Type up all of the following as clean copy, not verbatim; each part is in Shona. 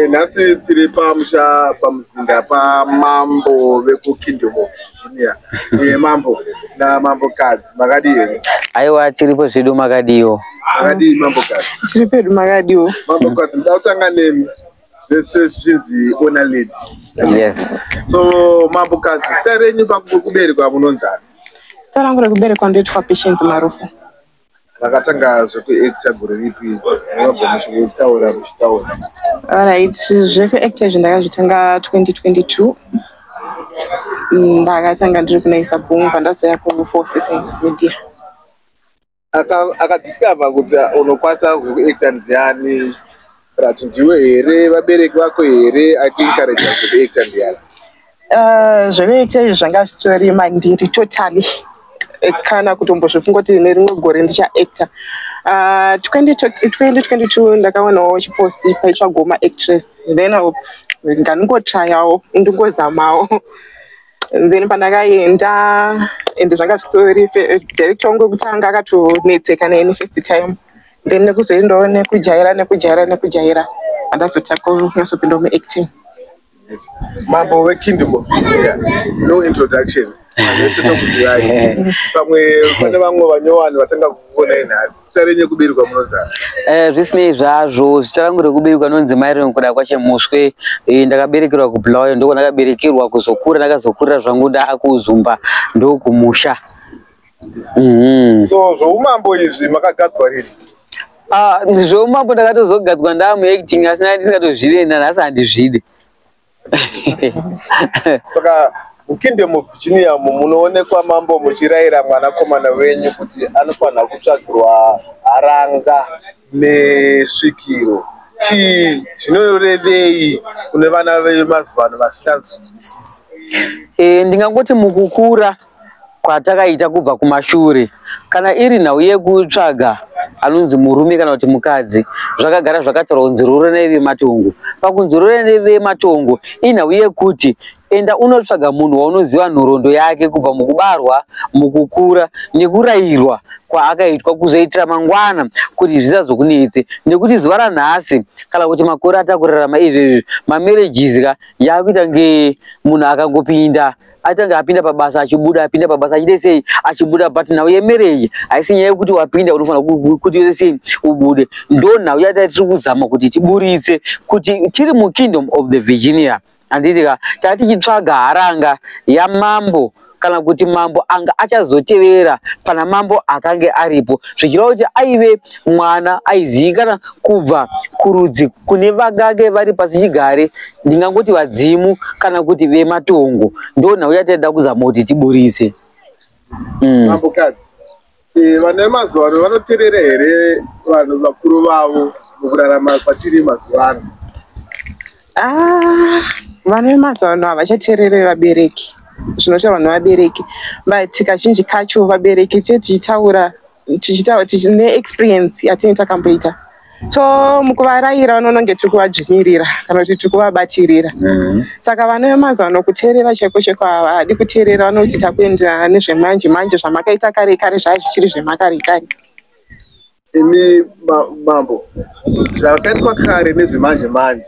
Nhasi tiri pamusha pamuzinda pamambo vekuKingdom of Virginia. Mambo namambokadzi, makadii here? Aiwa, tiripo zvedu, makadiwo? Makadii, mambokadzi? Tiri pedu, makadiwo? Mambokadzi, ndoda kutanga nemi, zvese zvichinzi ona lady. Yes. So mambokadzi, zita renyu pakuberekwa munonzani? Zita rangu rekuberekwa ndoitwa Patience Marufu. Makatanga zvekuacta gore ripi? Munobva muchitaura muchitaura. Alright, zvekuacta izvi ndakazvitanga 2022. Ndakatanga ndiri kunaisa Boom, pandazoya ku4 Seasons Media. Akadiscover kuti unokwanisa zvekuacta ndiani? Rati ndiwe here, vabereki vako here? Akuencourage zvekuacta ndiani? Zvekuacta izvi zvanga zvitori mandiri totally, kana kutombozvifunga kuti nerimwe gore ndichaacta. 2022 ndakawanawo chipost paitsvagwa maactress, then ndandingotrayawo, ndingozamawo. Then pandakaenda, ende zvanga zvitori, director wangu wekutanga akatonetseka neni first time. Then nekuzoendawo nekujaira, nekujaira, nekujaira, handazotanga kunyatsopinda muacting. Mambo weKingdom of Virginia, no introduction, vese tokuzivai. Pamwe pane vamwe vanyowani vatanga kukuonai nhasi. Zita renyu rekuberekwa munonzani? Zvisinei zvazvo, zita rangu rekuberekwa nonzi Myron Kuda Kwachemuswe. Ndakaberekerwa kuBulawayo, ndoko ndakaberekerwa. Kuzokura ndakazokurira zvangu ndaakuzumba, ndokumusha. So zvoumambo izvi makagadzwa rini? Ah, zveumambo ndakatozogadzwa ndaamuacting, asi ndisingatozvide, nanhasi handizvide. Saka muKingdom of Virginia munoonekwa mambo muchirayira mwanakomana wenyu kuti anofanira kutsvagirwa haranga nesvikiro. Chii zvinorevei kune vana vemazuva ano vasinganzwisisi? Ndingangoti mukukura kwatakaita kubva kumashure, kana iri nhau yekutsvaga anonzi murume kana kuti mukadzi, zvakagara zvakataurwa kunzi roranai vematongo. Pakunzi roranai vematongo, inhau yekuti enda unotsvaga munhu waunoziva nhoroondo yake kubva mukubarwa, mukukura nekurayirwa kwaakaitwa, kuzoitira mangwana kuti zvisazokunetse. Nekuti zuva ranhasi, kana kuti makore atakurarama izvezvi, mamarriages ka yakuita nge munhu akangopinda, achange apinda pabasa achibuda, apinda pabasa achiite sei, achibuda. But nhau yemarriage haisi nyaya yekuti wapinda unofanira kuti uite sei, ubude. Ndo nhau yata tiri kuzama kuti tiburitse kuti tiri muKingdom of the Virginia, handiti ka? Taa tichitsvaga haranga yamambo, kana kuti mambo anga achazotevera pana mambo akange aripo, zvichireva kuti aive mwana aizivikana kubva kurudzi kune vangange vari pasi chigare, ndingangoti vadzimu kana kuti vematongo. Ndo nhau yataida kuzama kuti tiburitse. Mambokadzi, vana vemazuva ano vanoteerera here vanhu vakuru vavo mukurarama kwatiri mazuva ano? Ah, vana vemazuva ano havachateereri vabereki, zvinotaurwa nevabereki. But kazhinji kacho vabereki tee tichitaura tichitaura neexperience yatinenge takamboita, so mukuvarayira vanononge tiri kuvadzvinyirira kana kuti tiri kuvabatirira. Saka vana vemazuva ano kuteerera chaiko chaiko havadi kuteerera. Vanoti takuenda nezvemanje manje, zvamakaita kare kare zvaa zvichiri zvemakare kare. Imi mambo, zvakaitwa kare nezvemanje manje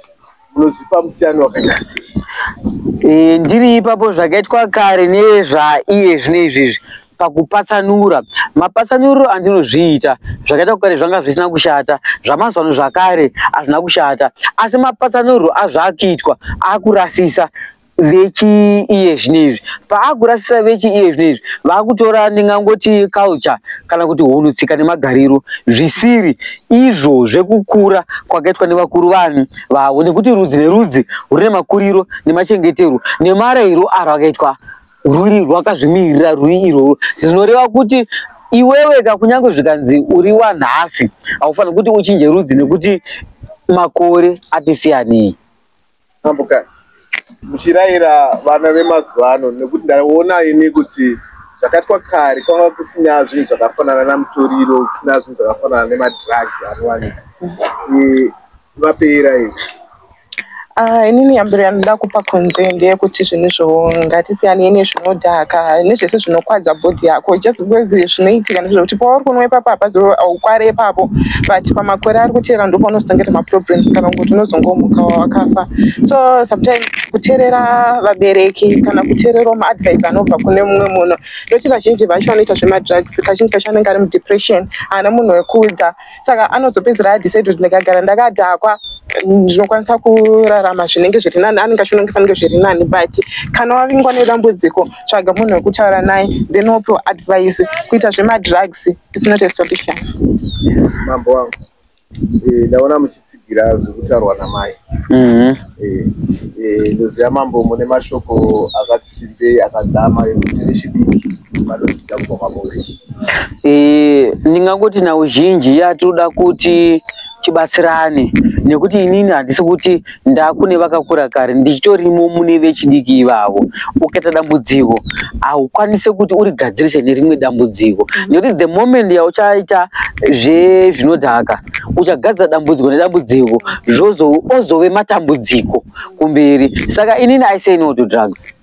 munozvipa musiyano wakaita sei? Ndiri ipapo, zvakaitwa kare nezvaiye zvino izvizvi, pakupatsanura, mapatsanuriro andinozviita, zvakaitwa kare zvanga zvisina kushata, zvamazuva ano zvakare hazvina kushata, asi mapatsanuriro azvakuitwa akurasisa vechiiye zvino izvi. Paakurasisa vechiiye zvino izvi, vakutora ndingangoti culture kana kuti hunhu, tsika nemagariro zvisiri izvo zvekukura kwakaitwa nevakuru vani vavo, nekuti rudzi nerudzi rune makuriro nemachengeterwo nemarayiro aro akaitwa, ruri rwakazvimirira ruri irworwo. Zvinoreva kuti iwewe ka, kunyange zvikanzi uri wanhasi, haufaniri kuti uchinje rudzi nekuti makore atisiyanei. Mambokadzi, muchirayira vana vemazuva ano, nekuti ndaona ini kuti zvakaitwa kare kwanga kusina zvinhu zvakafanana namutoriro, kusina zvinhu zvakafanana nemadrugs anowanika, vapeirai. Ah, inini yambiro yandinoda kupa kunze ndeyekuti zvinhu izvo ngatisiyanei nezvinodhaka nezvese zvinokwadza body yako, just because zvinoitika ndezvekuti pauri kunwa ipapo hapazo haukware ipapo, but pamakore ari kuteera ndo paunozotanga maproblems kana kuti unozongomuka wakafa. So sometimes kuteerera vabereki kana kuteererawo maadvice anobva kune mumwe munhu, nekuti vazhinji vacho vanoita zvemadrugs kazhinji kacho anenge ari mudepression, haana munhu wekuudza, saka anozopedzera adecide kuti ndikagara ndakadhakwa ndinokwanisa kurarama zvinenge zviri nani. Anenge achiona kunge panenge zviri nani, but kana wavingwa nedambudziko, tsvaga munhu wekutaura naye, then wopiwa advice. Kuita zvemadrugs is not a solution. Mambo wangu, ndaona muchitsigira zvekutaurwa namai. Ndoziva mambo mune mashoko akati simbei akadzama ekuti vechidiki vanodzidza kubva kwamuri. Ndingangoti nhau zhinji yatinoda kuti tibatsirane, nekuti inini handisi kuti ndakune vakakura kare, ndichitorimo mune vechidiki ivavo. Ukaita dambudziko, haukwanisi kuti urigadzirise nerimwe dambudziko, nekuti the moment yauchaita zvezvinodhaka, uchagadzira dambudziko nedambudziko, ozove matambudziko kumberi. Saka inini I say no to drugs,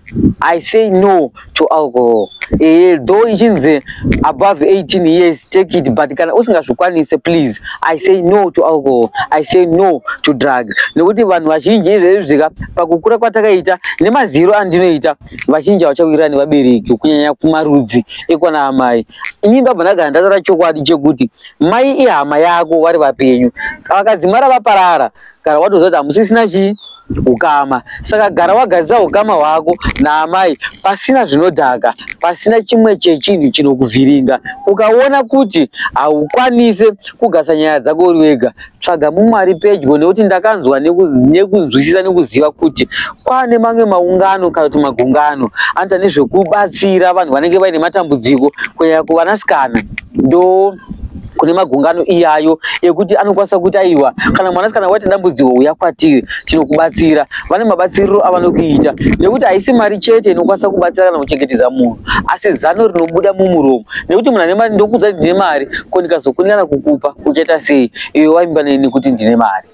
I say no to alcohol. Though ichinzi above 18 years take it, but kana usingazvikwanise, please, I say no to alcohol, I say no to drugs, nekuti vanhu vazhinji izvezvika pakukura kwatakaita nemaziro andinoita, vazhinji havachawirirani nevabereki, kunyanya kumarudzi ekwana amai. Inini ndabva ndagara ndataura chokwadi chekuti mai ihama yako vari vapenyu, vakadzimara vaparara, kana watoziva kuti hamusisina chii ukama. Saka gara wagadzira ukama hwako naamai pasina zvinodhaka, pasina chimwe chechinhu chinokuvhiringa. Ukaona kuti haukwanise kugasa nyaya dzako uri wega, tsvaga mumwe ari pedyo, nekuti ndakanzwa nekunzwisisa nekuziva kuti kwane mamwe maungano kana kuti magungano anoita nezvekubatsira vanhu vanenge vaine matambudziko, kunyanya kuvanasikana. Ndo kune magungano iyayo ekuti anokwanisa kuti aiwa, kana mwanasikana waita dambudziko, uya kwatiri, tinokubatsira. Vane mabatsiriro avanokuita, nekuti haisi mari chete inokwanisa kubatsira kana kuchengetedza munhu, asi zano rinobuda mumuromo. Nekuti munhu ane mari, ndokuudza kuti ndine mari, ko ndikazokundikana kukupa, uchaita sei? Iwe waimba neni kuti ndine mari.